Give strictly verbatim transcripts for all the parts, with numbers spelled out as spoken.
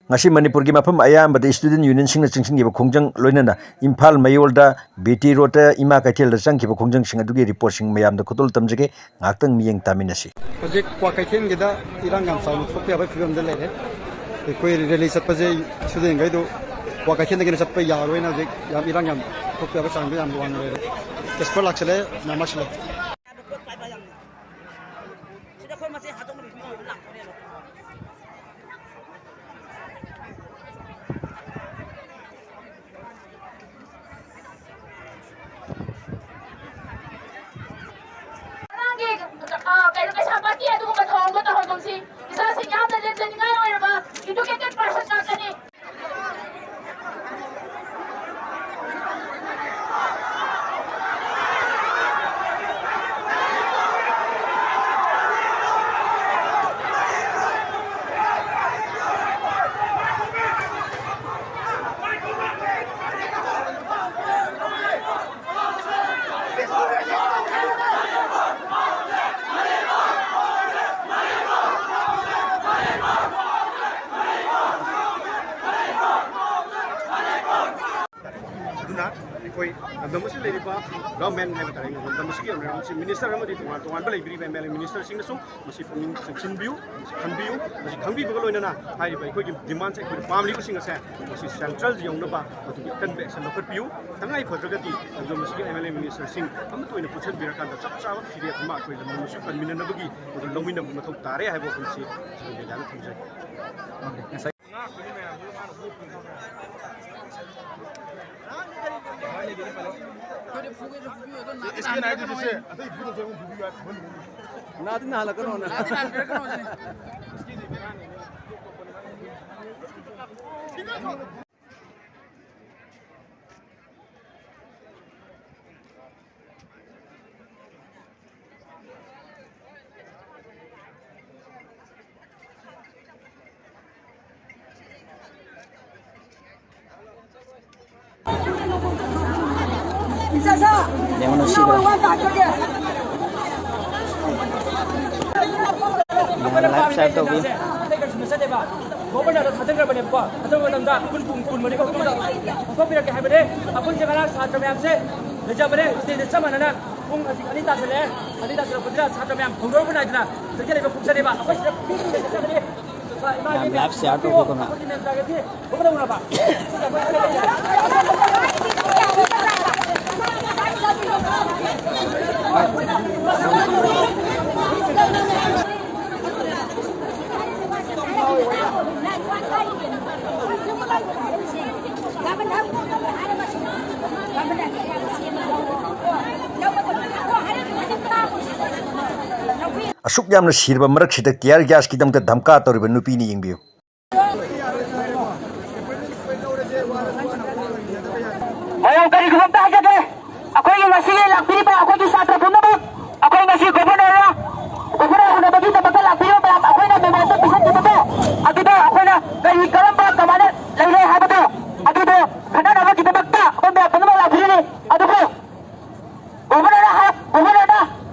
ꯉꯁꯤ ꯃꯅꯤꯄꯨꯔꯒꯤ ꯃꯐꯝ ꯑꯌꯥꯝꯕꯗ student unionꯁꯤꯡꯅ ꯆꯪꯁꯤꯟꯈꯤꯕ ꯈꯣꯡꯖꯪ, ꯂꯣꯏꯅꯅ ꯏꯝꯐꯥꯜ ꯃꯌꯣꯜꯗ, ꯕꯤ ꯇꯤ ꯔꯣꯗꯇ, ꯏꯃꯥ ꯀꯩꯊꯦꯜꯗ ꯆꯪꯈꯤꯕ ꯈꯣꯡꯖꯪꯁꯤꯡ ꯑꯗꯨꯒꯤ reportꯁꯤꯡ ꯃꯌꯥꯝꯗ ꯈꯨꯗꯣꯜ ꯇꯝꯖꯒꯦ꯫ ꯉꯥꯏꯍꯥꯛꯇꯪ ꯃꯤꯠꯌꯦꯡ ꯇꯥꯃꯤꯟꯅꯁꯤ꯫ ꯍꯧꯖꯤꯛ ꯀ꯭ꯋꯥꯀꯩꯊꯦꯜꯒꯤꯗ ꯏꯔꯥꯡ ꯌꯥꯝ ꯆꯥꯎꯅ ꯊꯣꯛꯄ ꯌꯥꯕꯒꯤ ꯐꯤꯕꯝꯗ ꯂꯩꯔꯦ꯫ ꯑꯩꯈꯣꯏ rally ꯆꯠꯄꯁꯦ studentꯈꯩꯗꯣ ꯀ꯭ꯋꯥꯀꯩꯊꯦꯜꯗꯒꯤꯅ ꯆꯠꯄ ꯌꯥꯔꯣꯏꯅ ꯍꯧꯖꯤꯛ ꯌꯥꯝ ꯏꯔꯥꯡ ꯌꯥꯝ ꯊꯣꯛꯄ ꯌꯥꯕꯒꯤ ꯆꯥꯡꯗ ꯌꯥꯝ ꯋꯥꯡꯅ ꯂꯩꯔꯦ꯫ ꯀꯦꯁꯄꯔ ꯂꯥꯛꯁꯤꯜꯂꯦ, ꯃꯌꯥꯝ ꯂꯥꯛꯁꯤꯜꯂꯦ꯫ ꯁꯤꯗ ꯑꯩꯈꯣꯏ ꯃꯁꯦ ꯍꯥꯠꯇꯣꯛꯅꯕꯤ ꯐꯤꯕꯝ ꯑꯃ ꯂꯥꯛꯇꯣꯔꯦꯕ꯫ ꯑꯉꯥꯡꯒꯤ, ꯑ, ꯀꯩꯅꯣ, ꯀꯩꯁꯥꯝꯄꯥꯠꯀꯤ ꯑꯗꯨꯒꯨꯝꯕ ꯊꯧꯔꯝꯗꯣ ꯇꯧꯍꯟꯒꯨꯝꯁꯤ꯫ ꯏꯆꯥꯁꯤꯡ ꯌꯥꯝꯅ ꯂꯦꯝꯖꯅꯤꯡꯉꯥꯏ ꯑꯣꯏꯔꯕ educated person ꯉꯥꯛꯇꯅꯤ꯫ ꯑꯗꯨꯅ ꯑꯩꯈꯣꯏ ꯂꯝꯗꯝ ꯑꯁꯤꯗ ꯂꯩꯔꯤꯕ government ꯍꯥꯏꯕ ꯇꯥꯔꯦ, ꯂꯝꯗꯝ ꯑꯁꯤꯒꯤ ꯑꯣꯏꯅ ꯃꯁꯤ minister ꯑꯃꯗꯤ ꯇꯣꯉꯥꯟ ꯇꯣꯉꯥꯟꯕ ꯂꯩꯕꯤꯔꯤꯕ M L A ministerꯁꯤꯡꯅꯁꯨ ꯃꯁꯤ ꯄꯨꯛꯅꯤꯡ ꯆꯪꯁꯤꯟꯕꯤꯌꯨ, ꯃꯁꯤ ꯈꯟꯕꯤꯌꯨ꯫ ꯃꯁꯤ ꯈꯪꯕꯤꯕꯒ ꯂꯣꯏꯅꯅ ꯍꯥꯏꯔꯤꯕ ꯑꯩꯈꯣꯏꯒꯤ demands, ꯑꯩꯈꯣꯏꯅ ꯄꯥꯝꯂꯤꯕꯁꯤꯡ ꯑꯁꯦ ꯃꯁꯤ central ꯌꯧꯅꯕ ꯃꯗꯨꯒꯤ ꯑꯀꯟꯕ action ꯂꯧꯈꯠꯄꯤꯌꯨ꯫ ꯇꯉꯥꯏ ꯐꯗ꯭ꯔꯒꯗꯤ ꯑꯗꯨꯒ ꯃꯁꯤꯒꯤ M L A ministerꯁꯤꯡ ꯑꯃꯠꯇ ꯑꯣꯏꯅ ꯄꯨꯟꯁꯤꯟꯕꯤꯔꯀꯥꯟꯗ ꯆꯞ ꯆꯥꯕ ꯐꯤꯔꯦꯞ ꯑꯃ ꯑꯩꯈꯣꯏ ꯂꯝꯗꯝ ꯑꯁꯤ ꯀꯟꯃꯤꯟꯅꯅꯕꯒꯤ ꯃꯗꯨ ꯂꯧꯃꯤꯟꯅꯕ ꯃꯊꯧ ꯇꯥꯔꯦ ꯍꯥꯏꯕ ꯋꯥꯐꯝꯁꯤ ꯁꯤꯒꯤ ꯃꯦꯗꯤꯌꯥꯗ ꯊꯝꯖꯒꯦ꯫ ꯅꯥꯗꯤ ꯅꯥꯍꯜꯂꯛꯀꯅꯣꯅ꯫ ꯌꯦꯡꯉꯨ, ꯅꯨꯡꯁꯤꯕ꯭ꯔꯥ? ꯃꯌꯥꯝ live share ꯇꯧꯕꯤꯌꯨ꯫ ꯒꯣꯕꯔꯅꯔꯗ ꯊꯥꯖꯤꯟꯈ꯭ꯔꯕꯅꯦꯕ꯫ ꯑꯊꯨꯕ ꯃꯇꯝꯗ ꯄꯨꯡ ꯀꯨꯟ, ꯀꯨꯟꯃꯔꯤ ꯐꯥꯎ ꯃꯅꯨꯡꯗ ꯄꯥꯡꯊꯣꯛꯄꯤꯔꯛꯀꯦ ꯍꯥꯏꯕꯅꯤ꯫ ꯑꯩꯈꯣꯏꯁꯦ ꯉꯔꯥꯡ ꯁꯥꯇ꯭ꯔ ꯃꯌꯥꯝꯁꯦ ꯂꯩꯖꯕꯅꯦ, ꯁ꯭ꯇꯦꯖꯇ ꯆꯞ ꯃꯥꯟꯅꯅ꯫ ꯄꯨꯡ ꯍꯧꯖꯤꯛ ꯑꯅꯤ ꯇꯥꯁꯤꯜꯂꯛꯑꯦ꯫ ꯑꯅꯤ ꯇꯥꯁꯤꯜꯂꯛꯄꯁꯤꯗ ꯁꯥꯇ꯭ꯔ ꯃꯌꯥꯝ ꯍꯧꯅꯔꯨꯕ ꯅꯥꯏꯗꯅ ꯆꯠꯀꯗꯧꯔꯤꯕ ꯈꯣꯡꯆꯠꯅꯦꯕ꯫ ꯑꯩꯈꯣꯏ ꯁꯤꯗ ꯄꯤꯛꯅ ꯆꯠꯆꯕꯅꯤ꯫ ꯌꯥꯝ live share ꯇꯧꯕꯤꯒꯅꯨ꯫ ꯑꯩꯈꯣꯏꯒꯤ ꯃꯦꯝ ꯇꯥꯔꯒꯦꯠꯇꯤ ꯒꯣꯕꯔꯅꯔ ꯎꯅꯕ꯫ ꯑꯁꯨꯛ ꯌꯥꯝꯅ ꯁꯤꯔꯕ ꯃꯔꯛꯁꯤꯗ tear gas ꯀꯤꯗꯃꯛꯇ ꯙꯝꯀꯥ ꯇꯧꯔꯤꯕ ꯅꯨꯄꯤꯅꯤ, ꯌꯦꯡꯕꯤꯌꯨ꯫ ꯃꯌꯥꯝ ꯀꯔꯤꯒꯨꯝꯕ ꯑꯝꯇ ꯍꯥꯏꯖꯒꯦ꯫ ꯑꯩꯈꯣꯏꯒꯤ ꯉꯁꯤꯒꯤ ꯂꯥꯛꯄꯤꯔꯤꯕ ꯑꯩꯈꯣꯏꯒꯤ ꯁꯥꯇ꯭ꯔ ꯄꯨꯝꯅꯃꯛ, ꯑꯩꯈꯣꯏ ꯉꯁꯤ ꯒꯣꯕꯔꯅꯔ, ꯒꯣꯕꯔꯅꯔ ꯎꯅꯕꯒꯤꯗꯃꯛꯇ ꯂꯥꯛꯄꯤꯔꯤꯕ ꯃꯌꯥꯝ, ꯑꯩꯈꯣꯏꯅ memorandum ꯄꯤꯁꯤꯟꯈꯤꯕꯗꯣ, ꯑꯗꯨꯗ ꯑꯩꯈꯣꯏꯅ ꯀꯔꯤ ꯀꯔꯝꯕ ꯀꯃꯥꯏꯅ ꯂꯩꯔꯦ ꯍꯥꯏꯕꯗꯣ, ꯑꯗꯨꯗꯣ ꯈꯟꯅꯅꯕꯒꯤꯗꯃꯛꯇ ꯑꯩꯈꯣꯏ ꯃꯌꯥꯝ ꯄꯨꯝꯅꯃꯛ ꯂꯥꯛꯄꯤꯔꯤꯅꯤ꯫ ꯑꯗꯨꯕꯨ ꯒꯣꯕꯔꯅꯔꯅ ꯍꯥꯏ-, ꯒꯣꯕꯔꯅꯔꯅ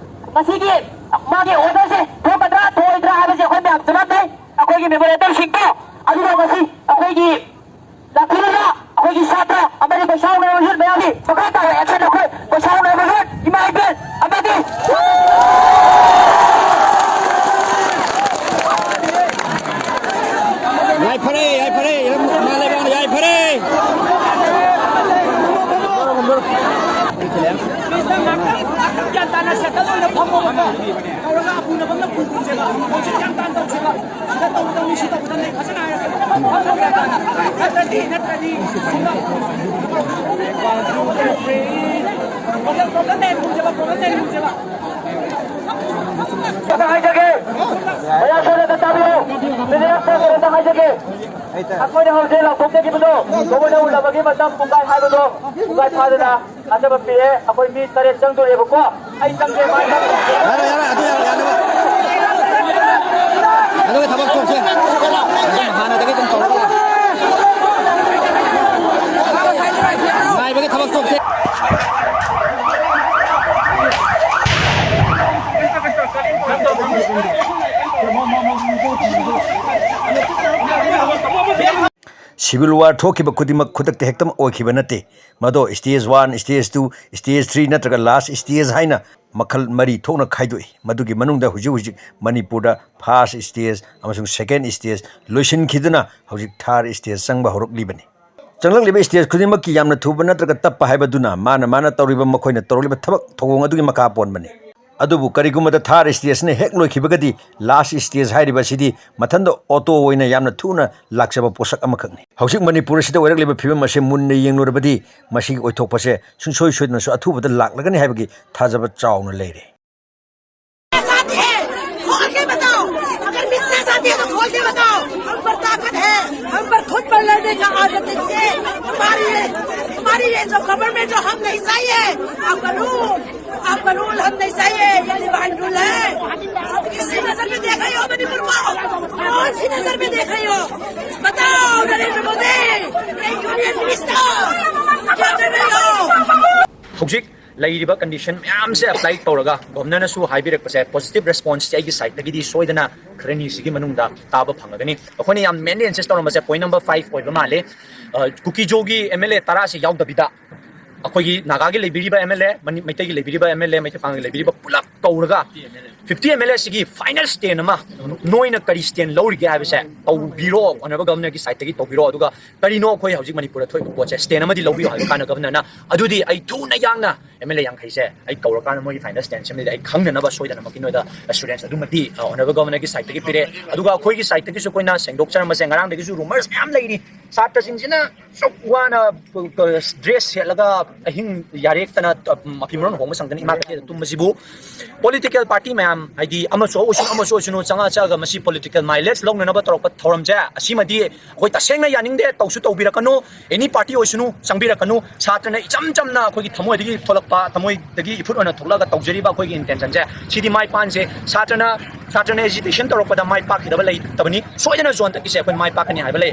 ꯉꯁꯤꯒꯤ ꯃꯥꯒꯤ orderꯁꯦ ꯊꯣꯛꯀꯗ꯭ꯔꯥ ꯊꯣꯛꯑꯣꯏꯗ꯭ꯔꯥ ꯍꯥꯏꯕꯁꯦ ꯑꯩꯈꯣꯏ ꯃꯌꯥꯝ ꯖꯕꯥꯕ ꯂꯩ꯫ ꯑꯩꯈꯣꯏꯒꯤ memorandumꯁꯤꯡꯗꯣ ꯑꯗꯨꯒ ꯉꯁꯤ ꯑꯩꯈꯣꯏꯒꯤ ꯂꯥꯛꯄꯤꯔꯤꯕ ꯑꯩꯈꯣꯏꯒꯤ ꯁꯥꯇ꯭ꯔ ꯑꯃꯗꯤ ꯄꯩꯁꯥ ꯍꯣꯠꯅꯔꯤꯕ youth ꯃꯌꯥꯝꯒꯤ ꯃꯈꯥ ꯇꯥꯕ action ꯑꯩꯈꯣꯏ ꯄꯩꯁꯥ ꯍꯣꯠꯅꯔꯤꯕ youth ꯏꯃꯥ ꯏꯕꯦꯜ ꯑꯃꯗꯤ ꯌꯥꯏꯐꯔꯦ, ꯌꯥꯏꯐꯔꯦ, ꯏꯔꯝ ꯃꯥ ꯂꯩꯕꯥꯛꯅ ꯌꯥꯏꯐꯔꯦ꯫ ꯒ꯭ꯌꯥꯟ ꯇꯥꯅ settle ꯑꯣꯏꯅ ꯐꯝꯃꯣ꯫ ꯇꯧꯔꯒ ꯑꯄꯨꯅ ꯐꯝꯅ ꯄꯨ ꯄꯨꯁꯦꯕ꯫ ꯍꯧꯖꯤꯛ ꯒ꯭ꯌꯥꯟ ꯇꯥꯅ ꯇꯧꯁꯦꯕ꯫ ꯁꯤꯗ ꯇꯧꯒꯗꯕꯅꯤ, ꯁꯤ ꯇꯧꯒꯗꯕꯅꯤ꯫ ꯐꯖꯅ ꯍꯥꯏꯔꯒ꯫ ꯅꯠꯇ꯭ꯔꯗꯤ, ꯅꯠꯇ꯭ꯔꯗꯤ꯫ Problem, problem ꯂꯩꯔꯦ ꯄꯨꯁꯦꯕ, problem ꯂꯩꯔꯦ ꯄꯨꯁꯦꯕ꯫ ꯑꯃ ꯍꯥꯏꯖꯒꯦ꯫ ꯃꯌꯥꯝ ꯁꯣꯏꯗꯅ ꯇꯥꯕꯤꯌꯨ꯫ ꯃꯤꯅꯤꯠ ꯑꯃ ꯁꯣꯏꯗꯅ ꯍꯥꯏꯖꯒꯦ꯫ ꯑꯩꯈꯣꯏꯅ ꯍꯧꯖꯤꯛ ꯂꯥꯎꯊꯣꯛꯆꯈꯤꯕꯗꯣ, ꯒꯣꯕꯔꯅꯔ ꯎꯅꯕꯒꯤ ꯃꯇꯝ ꯄꯨꯡꯈꯥꯏ ꯍꯥꯏꯕꯗꯣ ꯄꯨꯡꯈꯥꯏ ꯐꯥꯗꯅ ꯊꯥꯖꯕ ꯄꯤꯔꯦ꯫ ꯑꯩꯈꯣꯏ ꯃꯤ ꯇꯔꯦꯠ ꯆꯪꯗꯣꯔꯦꯕꯀꯣ꯫ ꯑꯩ ꯆꯪꯒꯦ, ꯃꯥꯏ ꯆꯪꯒꯦ꯫ ꯌꯥꯔꯦ, ꯌꯥꯔꯦ, ꯑꯗꯨ ꯌꯥꯔꯦ, ꯌꯥꯅꯕ꯫ ꯑꯗꯨꯒ ꯊꯕꯛ ꯇꯣꯛꯁꯦ꯫ ꯑꯗꯨꯝ ꯍꯥꯟꯅꯗꯒꯤ ꯑꯗꯨꯝ ꯇꯧꯔꯒ ꯂꯥꯛꯑꯣ꯫ ꯉꯥꯏꯕꯒꯤ ꯊꯕꯛ ꯇꯣꯛꯁꯦ꯫ Civil war ꯊꯣꯛꯈꯤꯕ ꯈꯨꯗꯤꯡꯃꯛ ꯈꯨꯗꯛꯇ ꯍꯦꯛꯇꯃꯛ ꯑꯣꯏꯈꯤꯕ ꯅꯠꯇꯦ꯫ ꯃꯗꯣ stage one, stage two, stage three ꯅꯠꯇ꯭ꯔꯒ last stage ꯍꯥꯏꯅ ꯃꯈꯜ ꯃꯔꯤ ꯊꯣꯛꯅ ꯈꯥꯏꯗꯣꯛꯏ꯫ ꯃꯗꯨꯒꯤ ꯃꯅꯨꯡꯗ ꯍꯧꯖꯤꯛ ꯍꯧꯖꯤꯛ ꯃꯅꯤꯄꯨꯔꯗ first stage ꯑꯃꯁꯨꯡ second stage ꯂꯣꯏꯁꯤꯟꯈꯤꯗꯨꯅ ꯍꯧꯖꯤꯛ third stage ꯆꯪꯕ ꯍꯧꯔꯛꯂꯤꯕꯅꯤ꯫ ꯆꯪꯂꯛꯂꯤꯕ stage ꯈꯨꯗꯤꯡꯃꯛꯀꯤ ꯌꯥꯝꯅ ꯊꯨꯕ ꯅꯠꯇ꯭ꯔꯒ ꯇꯞꯄ ꯍꯥꯏꯕꯗꯨꯅ ꯃꯥꯅ ꯃꯥꯅ ꯇꯧꯔꯤꯕ, ꯃꯈꯣꯏꯅ ꯇꯧꯔꯛꯂꯤꯕ ꯊꯕꯛ ꯊꯧꯑꯣꯡ ꯑꯗꯨꯒꯤ ꯃꯈꯥ ꯄꯣꯟꯕꯅꯤ꯫ ꯑꯗꯨꯕꯨ ꯀꯔꯤꯒꯨꯝꯕꯗ third stageꯅ ꯍꯦꯛ ꯂꯣꯏꯈꯤꯕꯒꯗꯤ last stage ꯍꯥꯏꯔꯤꯕ ꯑꯁꯤꯗꯤ ꯃꯊꯟꯇ auto ꯑꯣꯏꯅ ꯌꯥꯝꯅ ꯊꯨꯅ ꯂꯥꯛꯆꯕ ꯄꯣꯠꯁꯛ ꯑꯃꯈꯛꯅꯤ꯫ ꯍꯧꯖꯤꯛ ꯃꯅꯤꯄꯨꯔ ꯑꯁꯤꯗ ꯑꯣꯏꯔꯛꯂꯤꯕ ꯐꯤꯕꯝ ꯑꯁꯦ ꯃꯨꯟꯅ ꯌꯦꯡꯂꯨꯔꯕꯗꯤ ꯃꯁꯤꯒꯤ ꯑꯣꯏꯊꯣꯛꯄꯁꯦ ꯁꯨꯡꯁꯣꯏ ꯁꯣꯏꯗꯅꯁꯨ ꯑꯊꯨꯕꯗ ꯂꯥꯛꯂꯒꯅꯤ ꯍꯥꯏꯕꯒꯤ ꯊꯥꯖꯕ ꯆꯥꯎꯅ ꯂꯩꯔꯦ꯫ साथ है, खोल के बताओ। अगर मिलना चाहती है तो खोल के बताओ। हम पर ताकत है, हम पर खुद पर लड़ने का आदत है। हमारी ये, हमारी ये जो गवर्नमेंट जो हम नहीं चाहिए, आपका रूल, आपका रूल हम नहीं चाहिए। ये डिवाइन रूल है। किसी नजर में देख रही हो मणिपुर को? कौन सी नजर में देख रही हो? बताओ नरेंद्र मोदी, ये यूनियन मिनिस्टर, क्या कर रहे हो? ꯍꯧꯖꯤꯛ ꯂꯩꯔꯤꯕ ꯀꯟꯗꯤꯁꯟ ꯃꯌꯥꯝꯁꯦ ꯑꯦꯄ꯭ꯂꯥꯏ ꯇꯧꯔꯒ ꯒꯣꯚꯔꯅꯔꯅꯁꯨ ꯍꯥꯏꯕꯤꯔꯛꯄꯁꯦ ꯄꯣꯖꯤꯇꯤꯚ ꯔꯦꯁꯄꯣꯟꯁꯁꯦ ꯑꯩꯒꯤ ꯁꯥꯏꯠꯇꯒꯤꯗꯤ ꯁꯣꯏꯗꯅ ꯈꯔꯅꯤꯁꯤꯒꯤ ꯃꯅꯨꯡꯗ ꯇꯥꯕ ꯐꯪꯉꯒꯅꯤ꯫ ꯑꯩꯈꯣꯏꯅ ꯌꯥꯝ ꯃꯦꯟꯂꯤ ꯏꯟꯁꯤꯁ ꯇꯧꯔꯝꯕꯁꯦ ꯄꯣꯏꯟ ꯅꯝꯕꯔ ꯐꯥꯏꯚ ꯑꯣꯏꯕ ꯃꯥꯜꯂꯦ꯫ ꯑ, ꯀꯨꯀꯤꯖꯣꯒꯤ ꯑꯦꯝ ꯑꯦꯜ ꯑꯦ ꯇꯔꯥꯁꯦ ꯌꯥꯎꯗꯕꯤꯗ ꯑꯩꯈꯣꯏꯒꯤ ꯅꯥꯒꯥꯒꯤ ꯂꯩꯕꯤꯔꯤꯕ ꯑꯦꯝ ꯑꯦꯜ ꯑꯦ, ꯃꯅꯤ-, ꯃꯩꯇꯩꯒꯤ ꯂꯩꯕꯤꯔꯤꯕ ꯑꯦꯝ ꯑꯦꯜ ꯑꯦ, ꯃꯩꯇꯩ ꯄꯥꯉꯜꯒꯤ ꯂꯩꯕꯤꯔꯤꯕ ꯄꯨꯂꯞ ꯀꯧꯔꯒ ꯐꯤꯐꯇꯤ ꯑꯦꯝ ꯑꯦꯜ ꯑꯦꯁꯤꯒꯤ ꯐꯥꯏꯅꯦꯜ ꯁ꯭ꯇꯦꯟ ꯑꯃ ꯅꯣꯏꯅ ꯀꯔꯤ ꯁ꯭ꯇꯦꯟ ꯂꯧꯔꯤꯒꯦ ꯍꯥꯏꯕꯁꯦ ꯇꯧꯕꯤꯔꯣ, ꯑꯣꯅꯔꯦꯕꯜ ꯒꯚꯔꯅꯔꯒꯤ ꯁꯥꯏꯠꯇꯒꯤ ꯇꯧꯕꯤꯔꯣ꯫ ꯑꯗꯨꯒ ꯀꯔꯤꯅꯣ ꯑꯩꯈꯣꯏ ꯍꯧꯖꯤꯛ ꯃꯅꯤꯄꯨꯔꯗ ꯊꯣꯛꯏꯕ ꯄꯣꯠꯁꯦ, ꯁ꯭ꯇꯦꯟ ꯑꯃꯗꯤ ꯂꯧꯕꯤꯌꯣ ꯍꯥꯏꯕ ꯀꯥꯟꯗ ꯒꯚꯔꯅꯔꯅ ꯑꯗꯨꯗꯤ ꯑꯩ ꯊꯨꯅ ꯌꯥꯡꯅ ꯑꯦꯝ ꯑꯦꯜ ꯑꯦ ꯌꯥꯡꯈꯩꯁꯦ ꯑꯩ ꯀꯧꯔꯀꯥꯟꯗ ꯃꯣꯏꯒꯤ ꯐꯥꯏꯅꯦꯜ ꯁ꯭ꯇꯦꯟ ꯁꯦꯝꯕꯗ ꯑꯩ ꯈꯪꯅꯅꯕ ꯁꯣꯏꯗꯅꯃꯛꯀꯤ ꯅꯣꯏꯗ ꯑꯦꯁꯨꯔꯦꯟꯁ ꯑꯗꯨꯃꯗꯤ, ꯑ, ꯑꯣꯅꯔꯦꯕꯜ ꯒꯚꯔꯅꯔꯒꯤ ꯁꯥꯏꯠꯇꯒꯤ ꯄꯤꯔꯦ꯫ ꯑꯗꯨꯒ ꯑꯩꯈꯣꯏꯒꯤ ꯁꯥꯏꯠꯇꯒꯤꯁꯨ ꯑꯩꯈꯣꯏꯅ ꯁꯦꯡꯗꯣꯛꯆꯔꯝꯕꯁꯦ, ꯉꯔꯥꯡꯗꯒꯤꯁꯨ ꯔꯨꯃꯔꯁ ꯃꯌꯥꯝ ꯂꯩꯔꯤ, ꯁꯥꯇ꯭ꯔꯁꯤꯡꯁꯤꯅ ꯑꯁꯨꯛ ꯋꯥꯅ ꯗ꯭ꯔꯦꯁ ꯁꯦꯠꯂꯒ ꯑꯍꯤꯡ ꯌꯥꯔꯦꯛꯇꯅ, ꯃꯐꯤ ꯃꯔꯣꯟ ꯍꯣꯡꯕ ꯁꯪꯗꯅ ꯏꯃꯥ ꯀꯩꯊꯦꯜꯗ ꯇꯨꯝꯕꯁꯤꯕꯨ ꯄꯣꯂꯤꯇꯤꯀꯦꯜ ꯄꯥꯔꯇꯤ ꯃꯌꯥꯝ, ꯍꯥꯏꯗꯤ ꯑꯃꯁꯨ ꯑꯣꯏꯁꯅꯨ, ꯑꯃꯁꯨ ꯑꯣꯏꯁꯅꯨ, ꯆꯪꯉꯛ ꯆꯪꯉꯒ ꯃꯁꯤ ꯄꯣꯂꯤꯇꯤꯀꯦꯜ ꯃꯥꯏꯂꯦꯖ ꯂꯧꯅꯅꯕ ꯇꯧꯔꯛꯄ ꯊꯧꯔꯝꯁꯦ, ꯑꯁꯤꯃꯗꯤ ꯑꯩꯈꯣꯏ ꯇꯁꯦꯡꯅ ꯌꯥꯅꯤꯡꯗꯦ꯫ ꯇꯧꯁꯨ ꯇꯧꯕꯤꯔꯛꯀꯅꯨ, ꯑꯦꯅꯤ ꯄꯥꯔꯇꯤ ꯑꯣꯏꯁꯅꯨ, ꯆꯪꯕꯤꯔꯛꯀꯅꯨ꯫ ꯁꯥꯇ꯭ꯔꯅ ꯏꯆꯝ ꯆꯝꯅ ꯑꯩꯈꯣꯏꯒꯤ ꯊꯃꯣꯏꯗꯒꯤ ꯊꯣꯛꯂꯛꯄ, ꯊꯃꯣꯏꯗꯒꯤ ꯏꯐꯨꯠ ꯑꯣꯏꯅ ꯊꯣꯛꯂꯛꯑꯒ ꯇꯧꯖꯔꯤꯕ ꯑꯩꯈꯣꯏꯒꯤ ꯏꯟꯇꯦꯟꯁꯟꯁꯦ, ꯁꯤꯗꯤ ꯃꯥꯏ ꯄꯥꯟꯁꯦ꯫ ꯁꯥꯇ꯭ꯔꯅ, ꯁꯥꯇ꯭ꯔꯅ ꯑꯦꯖꯤꯇꯦꯁꯟ ꯇꯧꯔꯛꯄꯗ ꯃꯥꯏ ꯄꯥꯛꯈꯤꯗꯕ ꯂꯩꯇꯕꯅꯤ꯫ ꯁꯣꯏꯗꯅ ꯖꯣꯟ ꯊꯥꯔꯇꯤꯁꯦ ꯑꯩꯈꯣꯏ ꯃꯥꯏ ꯄꯥꯛꯀꯅꯤ ꯍꯥꯏꯕ ꯂꯩ꯫